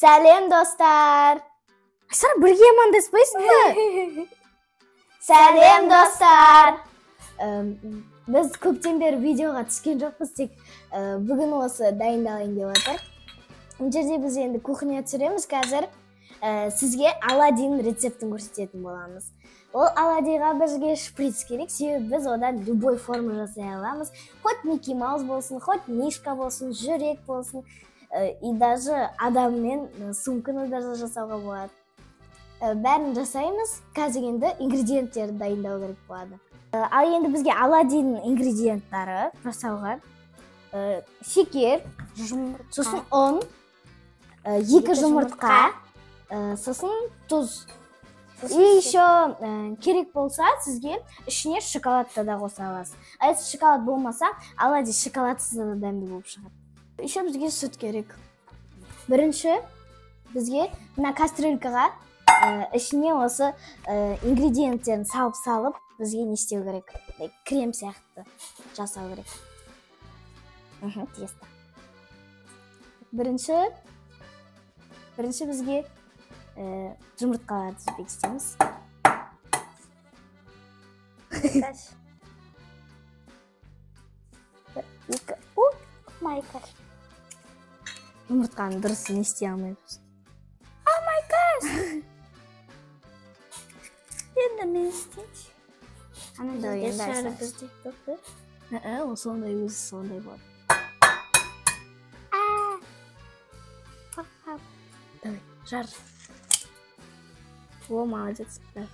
Сәлем, достар! Айсара, бірге амандаспайсың ба? Сәлем, достар! Біз көптен бері видеоға түскен жоқпыз, тек бүгін осы дайындалайын деп жатыр. Мына жерде біз енді кухня түсіреміз қазір. Сізге оладьиның рецептін көрсететін боламыз. Ол оладьиға бізге шприц керек, себебі біз одан любой форма жасай аламыз. Хоть Микки Маус болсын, хоть мишка болсын, жүрек болсын, и даже адаммен сумканы даже жасауға болады. Бәрін жасаймыз. Қазір енді ингредиенттерді дайындау керек болады. Ал енді бізге оладьиның ингредиенттары жасауға шекер, сосын ұн, 2 жұмыртқа, сосын тұз. И еще керек болса сізге ішіне шоколадты да қоса аласыз. А если шоколад болмаса, оладьи шоколадсыз да дәмді болып шығады. Еще бізге сүт керек. Бірінші бізге мына кастрюлькаға ішіне осы ингредиенттерін салып-салып бізге не істеу керек? Крем сияқты жасау керек. Тесто. Бірінші бізге жұмыртқаларды взбить етеміз. Бір, екі, о, my gosh. Жұмыртқаны дұрыс не істей алмаймыз. Oh my gosh. Енді мен істейінші. Ана Давай, жерде енді шары айсар. бізде тоқты. Ол сондай, өзі сондай болады. Давай, жар. О, молодец. Давай.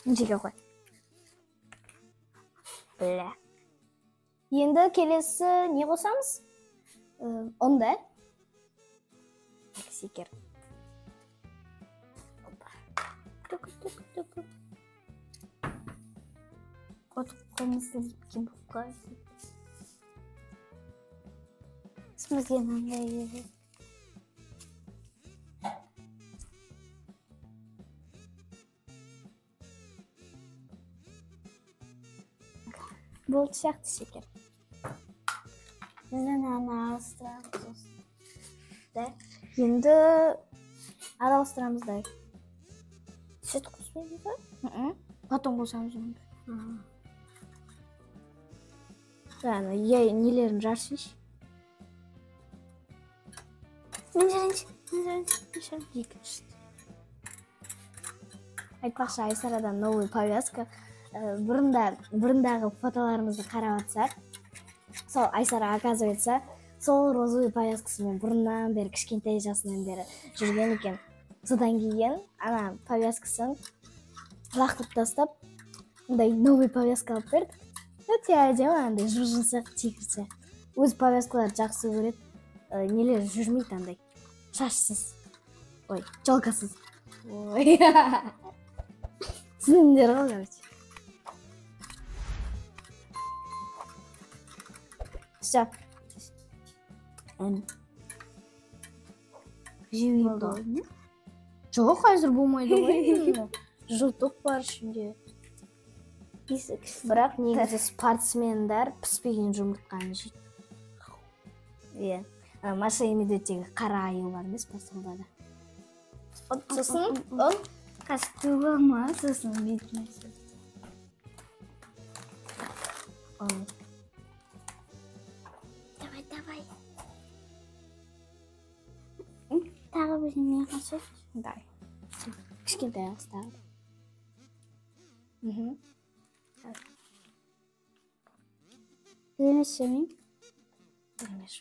Жерге қой. Бля. Енді келесі не қосамыз? Ұн да? Шекер. Тук, тук, тук. От қолымызды липкий болып қалады. Бізге мынандай керек. Болды сияқты шекер. Біз мынаны араластырамыз. Да. Енді араластырамыз да. Сүт қоспаймыз ба? Потом қосамыз оны. Ана, я нелерін жарсыншы. Мен жарайыншы, мен жарайыншы, мен жарайыншы. Екінші. Айтпақшы, Айсарадан новый повязка. Бұрындағы фотоларымызды қарап жатсақ, сол Айсара, оказывается, сол розовый повязкасымен бұрыннан бері, кішкентай жасынан бері жүрген екен. Содан кейін ана повязкасын лақтырып тастап, мындай новый повязка алып берді. Өте әдемі, андай жып-жылы тигр сияқты. Өз повязкаларды жақсы көреді. Нелер жүрмейді андай. Шашсыз. Ой, челкасыз. Ой. Түсіндіңдер ғой, короче. Все. Жеуге Болды. болады ма? Жоқ, қазір болмайды ғой. Жылтық бар ішінде. Иісі күшті. Бірақ негізі спортсмендер піспеген жұмыртқаны жейді. Иә. Маша и Медведьтегі қара аю бар емес пе, сонда да. Сосын ұн. Қазір төге ма, сосын бетіне сүр. Ұн. Давай, давай. Тағы бірдеңе қосайық. Давай. Кішкентай қос тағы. Емес жемеймін. Емес.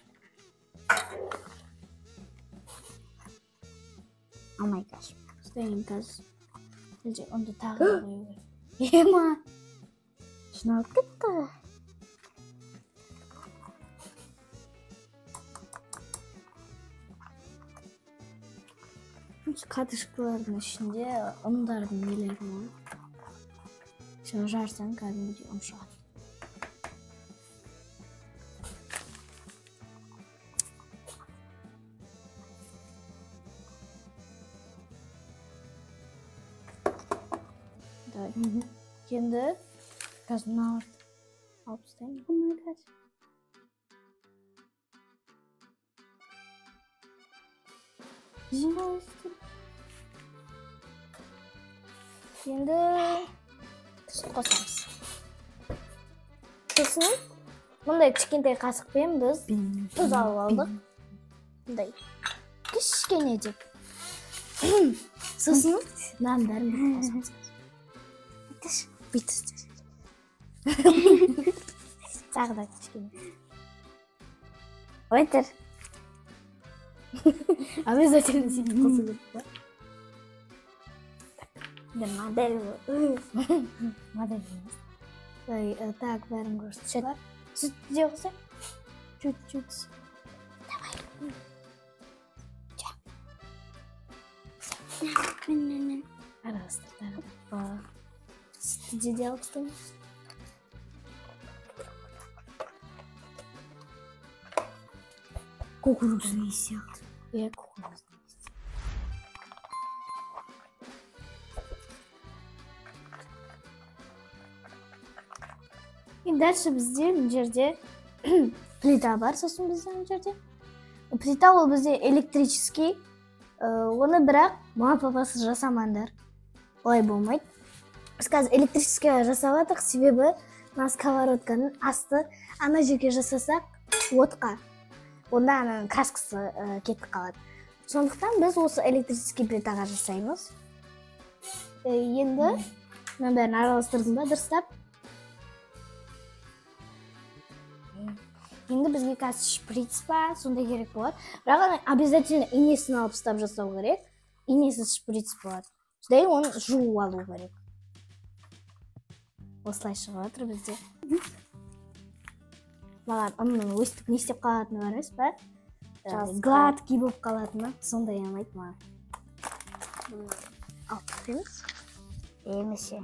Oh my gosh. Содан кейін қазір бізде ұнды тағы да қою керек. Ема. Жиналып кетті ғой. Катышкалардың ішінде ұндардың нелері болады. Соны жарсаң кәдімгідей ұн шығады. Давай. Енді қазір мыналарды алып тастаймын. Oh my gosh. Енді сүт қосамыз. Сосын мындай кішкентай қасықпен біз тұз алып алдық. Мындай кішкене деп. Сосын мынаның бәрін бүйтіп қосамыз. Бүйтіп. Тағы да кішкене. Отыр. Обязательно сөйтіп қосу керек па? Модель. Модель емес. Так, бәрін көрсетші. Сүтті де қосайық. Чуть-чуть. Давай. Мен. Араластыр тағы да. Сүтті де алып тастаймыз. Кукурузный сияқты. Иә, кукурузный. И дальше бізде мына жерде плита бар, сосын бізде мына жерде. Плита ол бізде электрический. Оны бірақ мама папасыз жасамаңдар. Олай болмайды. Біз қазір электрический жасап жатырмыз, себебі мына сковородканың асты ана жерге жасасақ отқа. Онда ананың краскасы кетіп қалады. Сондықтан біз осы электрический плитаға жасаймыз. Енді мынаның бәрін араластырдым ба дұрыстап. Енді бізге қазір шприц па, сондай керек болады. Бірақ ана обязательно инесін алып ұстап жасау керек. Инесіз шприц болады. Содан кейін оны жуып алу керек. Осылай шығып жатыр бізде. Маған ұнның өстіп не істеп қалатыны бар емес па? Гладкий болып қалатыны, сондай ұнайды маған. Алып тастаймыз. Емесе.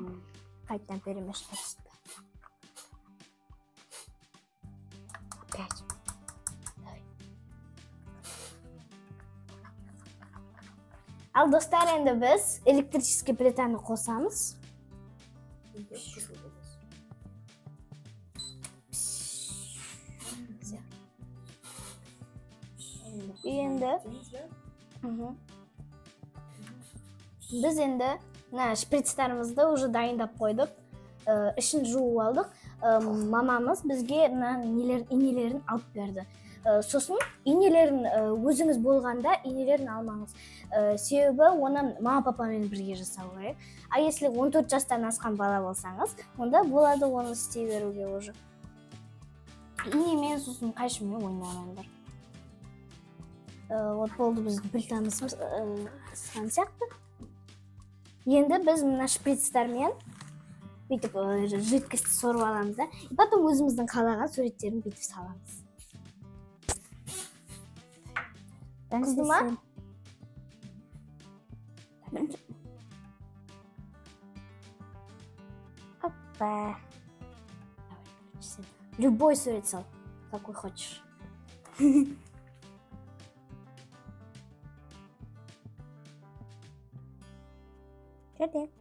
Қайтадан перемешать. Опять. Давай. Ал достар, енді біз электрический плитаны қосамыз. Енді біз енді мына шприцтарымызды уже дайындап қойдық. Ішін жуып алдық. Мамамыз бізге мына инелерін алып берді. Сосын инелерін өзіңіз болғанда инелерін алмаңыз. Себебі оны мама папамен бірге жасау керек. А если 14 жастан асқан бала болсаңыз, онда болады оны істей беруге уже. Инемен сосын қайшымен ойнамаңдар. Вот болды біздің плитамыз ысқан сияқты. Енді біз мына шприцтармен бүйтіп жидкость сорып аламыз да, и потом өзіміздің қалаған суреттерін бүйтіп саламыз. Қызды ма? Опа. Любой сурет сал, какой хочешь. Привет.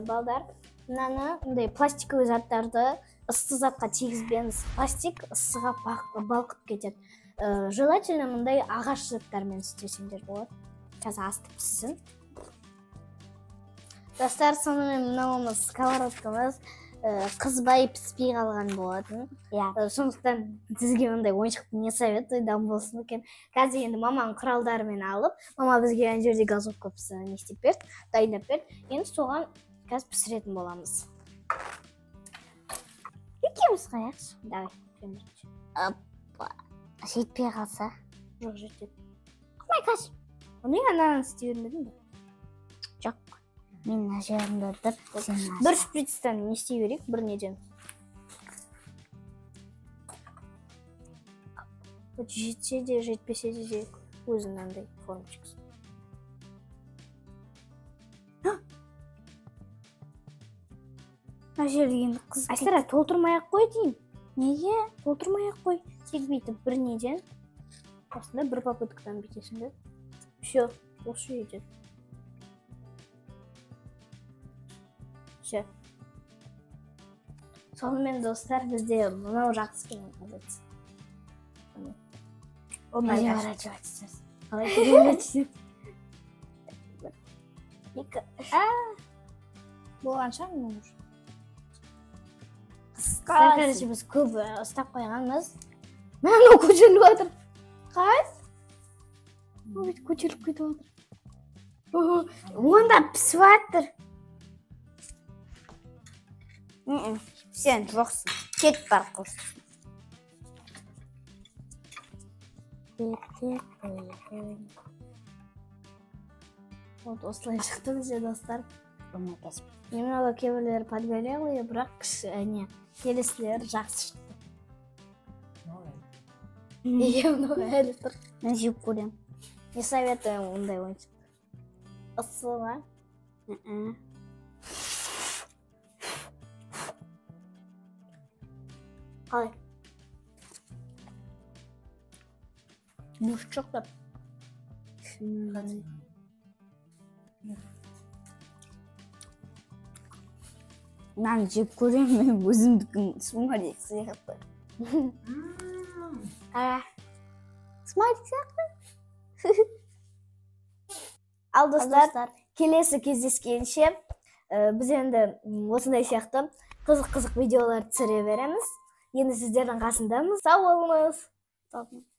Балдар, мынаны мындай пластиковый заттарды ыссы затқа тигізбеңіз. Пластик ыссыға балқып кетеді. Желательно мындай ағаш заттармен істесеңдер болады. Қазір асты піссін. Достар, сонымен мынауымыз сковородкамыз қызбай піспей қалған болатын. Сондықтан сізге мындай ойыншықты не советую, дам болсын екен. Қазір енді маманың құралдарымен алып, мама бізге ана жерде газовка не істеп берді, дайындап берді. Енді соған қазір пісіретін боламыз. Екеуміз қояйықшы. Давай. Опа. Жетпей қалса? Жоқ, жетеді. Oh my gosh. Неге ананы істей бермедің бе? Жоқ. Мен мына жерімді ұрдып, сен мына Бір шприцтен не істей берейік, бір неден. Вот жетсе де, жетпесе де жейік. Өзі мынандай формочкасы. Мына жерді енді қызып Айсара, толтырмай-ақ қой деймін. Неге? Толтырмай-ақ қой. Тек бүйтіп бір неден. Осында бір попыткадан бүйтесің де. Все, осы жетеді. Все. Сонымен, достар, бізде мынау жақсы екен, оказывается. О my gosh. Переворачивать. Қалай переворачивать? Бір, екі, үш. Болған шығар мынау уже. Достар, короче, біз көп ұстап қойғанбыз. Мә, мынау көтеріліп жатыр. Қалай? Мынау бүйтіп көтеріліп кетіп жатыр. Онда пісіп жатыр. Сен жоқсың. Кет бар құрсын. Кет қойған. Вот осылай шықты бізде, достар. Немного кейбіреулері подгорелые, бірақ не, келесілері жақсы шықты. Иә, мынау әлі тұр. Мен жеп көремін. Не советуем ондай ойыншық. Ысы ма? Мм. Қалай? Мұш шықты. Мынаны жеп көремін, мен өзімдікін смарик сияқты. А, смарик сияқты. Ал достар, келесі кездескенше, біз енді осындай сияқты қызық-қызық видеолар түсіре береміз. Енді сіздердің қасындамыз. Сау болыңыз. Сау болыңыз.